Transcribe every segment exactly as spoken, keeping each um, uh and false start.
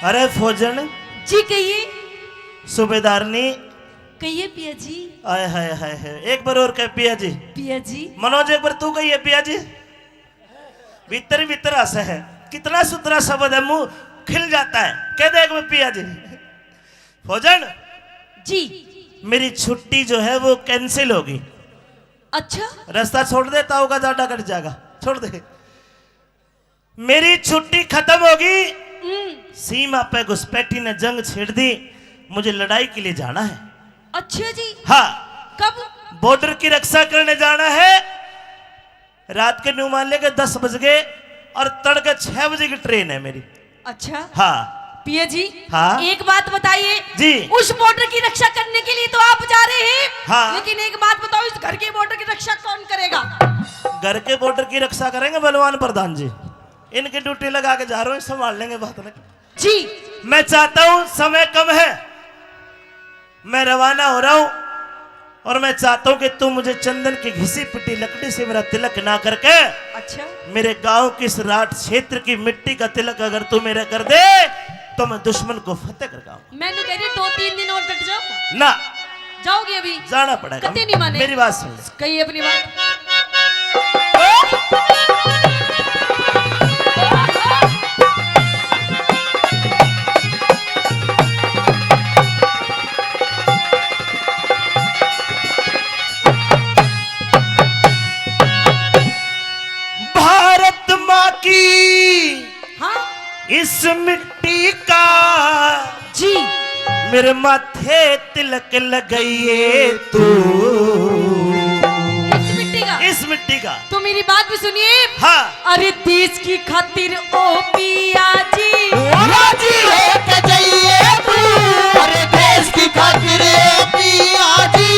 अरे फौजन। जी कहिए। सूबेदारनी। कहिए पिया जी। आय हाय हाय हाय, एक बार और कह पिया जी। पिया जी। मनोज, एक बार तू कहिए पिया जी। भीतर ही भीतर हंसे है, कितना सुथरा शब्द है, मुंह खिल जाता है। कह दे एक बार पिया जी। फौजन। जी। मेरी छुट्टी जो है वो कैंसिल होगी। अच्छा। रास्ता छोड़ दे, ताऊ का जाडा कट जाएगा, छोड़ दे। मेरी छुट्टी खत्म होगी। हम्म। सीमा पे घुसपैठी ने जंग छेड़ दी, मुझे लड़ाई के लिए जाना है। अच्छा जी। हाँ। कब? बॉर्डर की रक्षा करने जाना है। रात के न्यू मान ले के दस बज गए और तड़के छह बजे की ट्रेन है मेरी। अच्छा। हाँ। पिया जी, हाँ। एक बात बताइए। जी। उस बॉर्डर की रक्षा करने के लिए तो आप जा रहे हैं, हाँ। लेकिन एक बात बताओ, इस घर के बॉर्डर की रक्षा कौन करेगा? घर के बॉर्डर की रक्षा करेंगे बलवान प्रधान जी, इनकी ड्यूटी लगा के जा रहे हैं, संभाल लेंगे बात में। जी। मैं चाहता हूँ, समय कम है, मैं रवाना हो रहा हूँ और मैं चाहता हूँ कि तू मुझे चंदन की घिसी पिटी लकड़ी से मेरा तिलक ना करके, अच्छा। मेरे गांव की इस राठ क्षेत्र की मिट्टी का तिलक अगर तू मेरा कर दे तो मैं दुश्मन को फतेह कर गाऊंगा। मैं तो कह रही हूँ, दो तीन दिन और डट जाओ। ना। जाओगे अभी? जाना पड़ेगा। कत्ते नहीं माने। मेरी बात सुन। कही अपनी बात। भारत माँ की हाँ। इस मिट्टी का जी। मेरे माथे तिलक लगाइए तू। इस मिट्टी का? इस मिट्टी का। तो मेरी बात भी सुनिए। हाँ। अरे देश की खातिर ओ पिया जी। राजी होके जाइए तू। अरे देश की खातिर ओ पिया जी।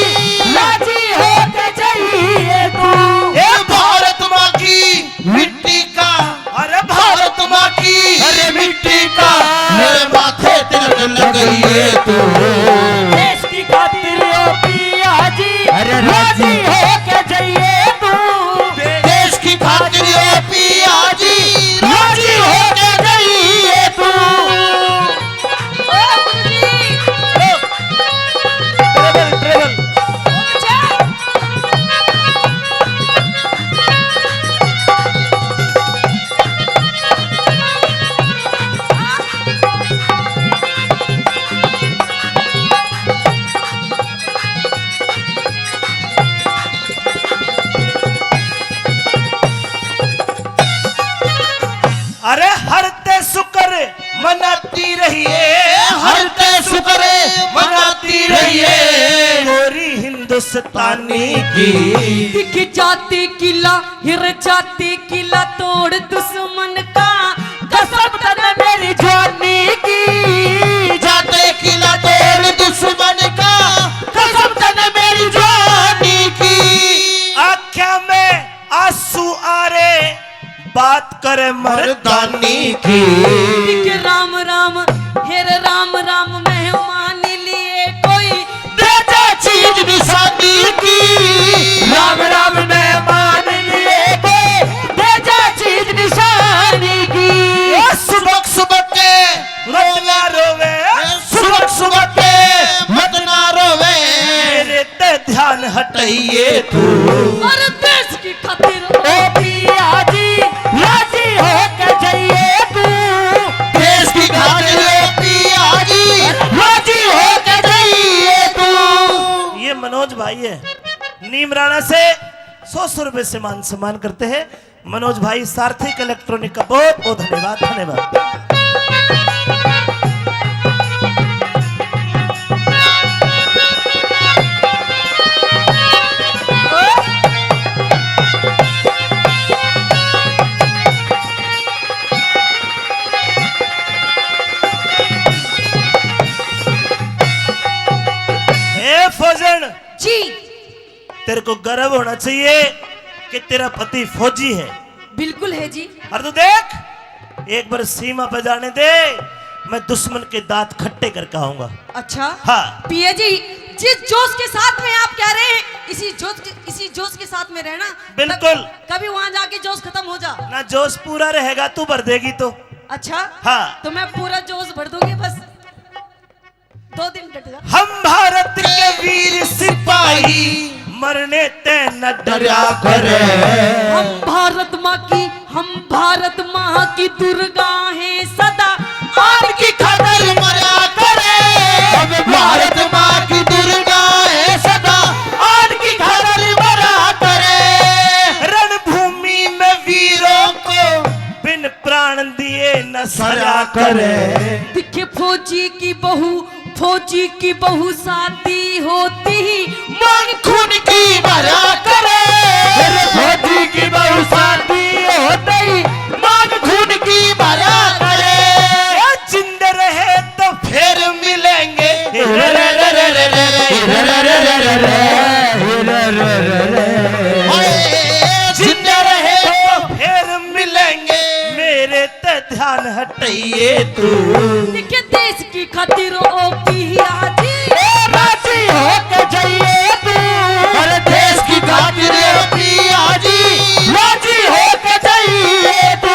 राजी होके जाइए तू। ए भारत माँ की मिट्टी का, अरे भारत माँ की, अरे मिट्टी का, मेरे माथे तिलक लगाइए तू। देश की खातिर ओ पिया जी, अरे राजी होके जाइए तू। देश की खातिर ओ पिया जी, राजी होके जाइए तू। ओ गुरुजी। Travel, travel. अरे हरते शुक्र मनाती रहिए, हरते शुक्र मनाती रहिए, गोरी हिंदुस्तानी की। दिख जाती किला हिर जाती किला तोड़ दुश्मन का, कसम तने मेरी जवानी की। जाते किला तोड़ दुश्मन का, कसम तने मेरी जवानी की। आँख्या में आंसू आ रे, बात करे मर्दानी की। एक राम राम, हेर राम राम मेहमान लिए कोई, दे दे चीज निशानी की। राम राम मेहमान लिए कोई, दे दे चीज निशानी की। ए सुबक सुबक के मत ना रोवे। सुबक सुबक के मत ना रोवे। मेरे ते ध्यान हटाइए तू। और देश की खातिर ओ पिया जी, राजी होके जाइए तू। देश की खातिर ओ पिया जी, राजी होके जाइए तू। ये मनोज भाई है, नीमराणा से सौ सौ रुपए से मान सम्मान करते हैं। मनोज भाई, सार्थक इलेक्ट्रॉनिक का बहुत बहुत धन्यवाद, धन्यवाद। ए फौजन जी, तेरे को गर्व होना चाहिए कि तेरा पति फौजी है। बिल्कुल है जी। और तू देख, एक बार सीमा पे जाने दे, मैं दुश्मन के दांत खट्टे करके आऊंगा। अच्छा। हाँ। पिया जी, जिस जोश के साथ में आप कह रहे हैं, इसी जोश के, इसी जोश के साथ में रहना। बिल्कुल। कभी वहां जाके जोश खत्म हो जा। ना, जोश पूरा रहेगा, तू भर देगी तो। अच्छा। हाँ। तो मैं पूरा जोश भर दूंगी। डरा करे। हम भारत माँ की, हम भारत माँ की दुर्गा हैं सदा, आन की खातर मरा करे। हम भारत माँ की दुर्गा हैं सदा, आन की खातर मरा करे। रणभूमि में वीरों को बिन प्राण दिए न सरा करे। दिखे फौजी की बहू, फौजी की बहू शादी होती ही मांग खून की भरा करे। अरे फौजी की बहू शादी होती ही मांग खून की भरा करे। ए, जिंदे रहे तो फिर मिलेंगे। हाय, जिंदे रहे तो फिर मिलेंगे। मेरे ते ध्यान हटाइए तू। देखे देश की खातिर ओ पिया जी। ए राजी होके जाइए तू। अरे देश की खातिर ओ पिया जी, राजी होके जाइए तू।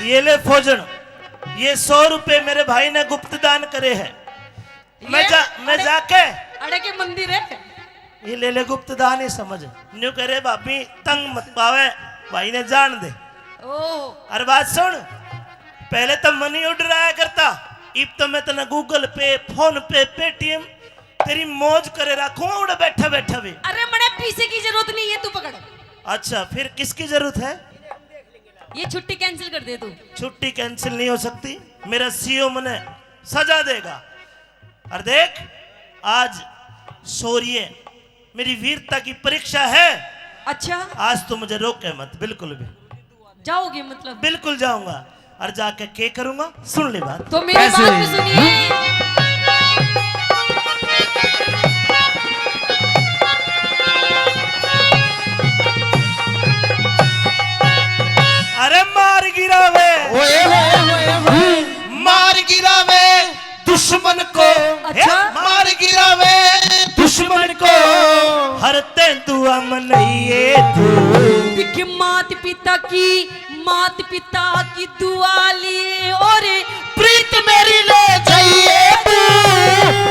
ये ले फौजन, ये सौ रुपए मेरे भाई ने गुप्त दान करे हैं। मैं ये जा, मैं अड़े, जाके अड़े के मंदिर है। ये ले ले गुप्त दान ही समझ। न्यू करे भाभी तंग मत पावे, भाई ने जान दे। ओह। अरे बात सुन, पहले तो मनी ऑर्डर आया करता, इब तो मैं तने Google Pay, PhonePe, Paytm, तेरी मौज करे रखूं उड़े बैठे बैठे भी। अरे मने पैसे की जरूरत नहीं है, तू पकड़। अच्छा, फिर किसकी जरूरत है? ये छुट्टी कैंसिल कर दे तू। छुट्टी कैंसिल नहीं हो सकती, मेरा सीओ मने सजा देगा। और देख, आज शौर्य मेरी वीरता की परीक्षा है। अच्छा। आज तो मुझे रोके मत, बिल्कुल भी। जाओगे मतलब? बिल्कुल जाऊंगा। और जाके के करूंगा, सुन ले बात। तो मेरी कैसे? बात भी सुनिए। अरे मार गिरावे, ओए होए होए होए। मार गिरावे दुश्मन को। अच्छा। मार गिरावे दुश्मन को। हर तेंदुआ मनइए तू। दिख मात पिता की, मात पिता की दुआ लिए और प्रीत मेरी ले जाइए तू।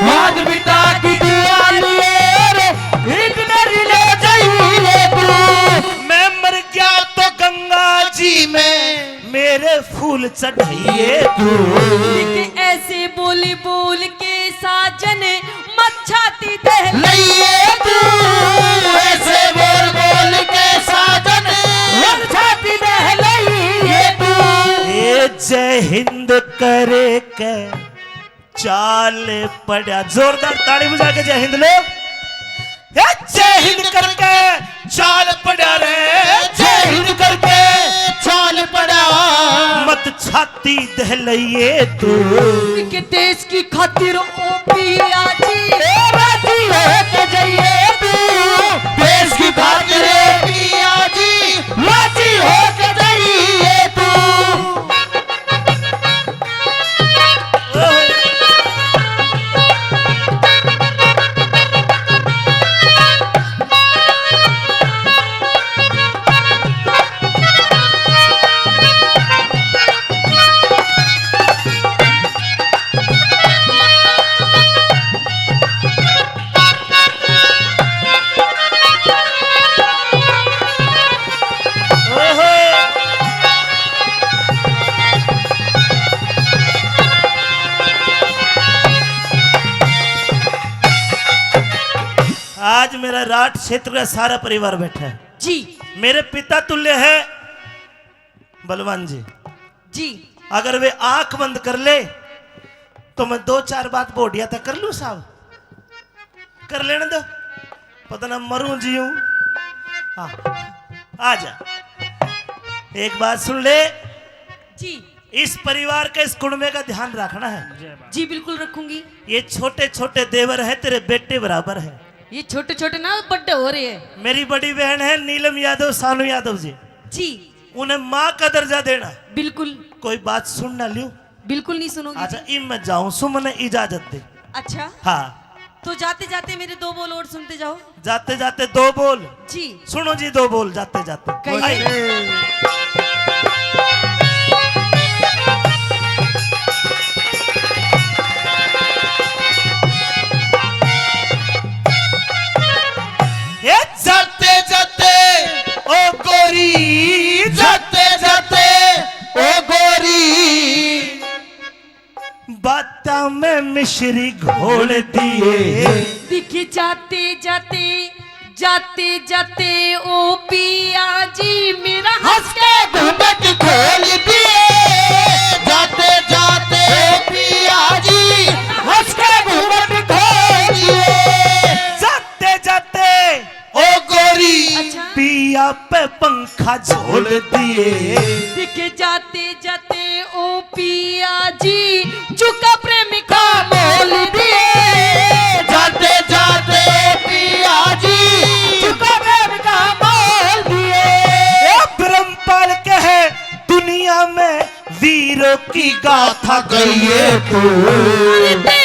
मात पिता की दुआ लिए और प्रीत मेरी ले जाइए तू। मैं मर गया तो गंगा जी में मेरे फूल चढ़ाइए तू। देख ऐसे बोल बोल के साजन मत छाती दहलाइए तू। ऐसे बोल बोल के साजन मत छाती दहलाइए तू। ए जय हिंद करे के चाल पड़ा। जोरदार ताली बजा के जय हिंद लो। ए, जय हिंद करके चाल पड़ा रे, जय हिंद करके चाल पड़ा। मत छाती दहलाइए तू। के देश की खातिर ओ पिया जी। ए, राजी होके जाइए तू। देश की खातिर ओ पिया जी, राजी होके जाइए तू। आज मेरा राठ क्षेत्र का सारा परिवार बैठा है जी। मेरे पिता तुल्य है बलवान जी। जी। अगर वे आंख बंद कर ले तो मैं दो चार बात बोडिया तक कर लूं साहब। कर लेने दो, पता ना मरूं जीऊं। हाँ, आ जा, एक बात सुन ले जी। इस परिवार के, इस कुड़मे का ध्यान रखना है। जी बिल्कुल रखूंगी। ये छोटे छोटे देवर है, तेरे बेटे बराबर है। ये छोटे छोटे ना बड़े हो रहे हैं। मेरी बड़ी बहन है नीलम यादव, सानू यादव जी। जी। उन्हें माँ का दर्जा देना। बिल्कुल। कोई बात सुन ना लियो। बिल्कुल नहीं सुनूंगी अच्छा, जी। इब मैं जाऊं, सुमन ने इजाजत दे। अच्छा, हाँ, तो जाते जाते मेरे दो बोल और सुनते जाओ। जाते जाते दो बोल। जी। सुनो जी, दो बोल जाते जाते। कहिए। आई। ए जाते जाते ओ गोरी, जाते जाते ओ गोरी, बातां में मिश्री घोल दिए। दिख जाते जाते, जाते जाते ओ पिया जी मेरा हंस के घूंघट खोल दिए। जाते जाते पिया जी हंस के घूंघट खोल दिए। जाते जाते ओ गोरी, अच्छा। पिया पे पंखा झोल दिए। दिख जाते जाते ओ पिया जी झुका प्रेम का मोल दिए। जाते जाते पिया जी झुका प्रेम का मोल दिए। ए ब्रह्मपाल कहे दुनिया में वीरों की गाथा गई है तू। अरे ते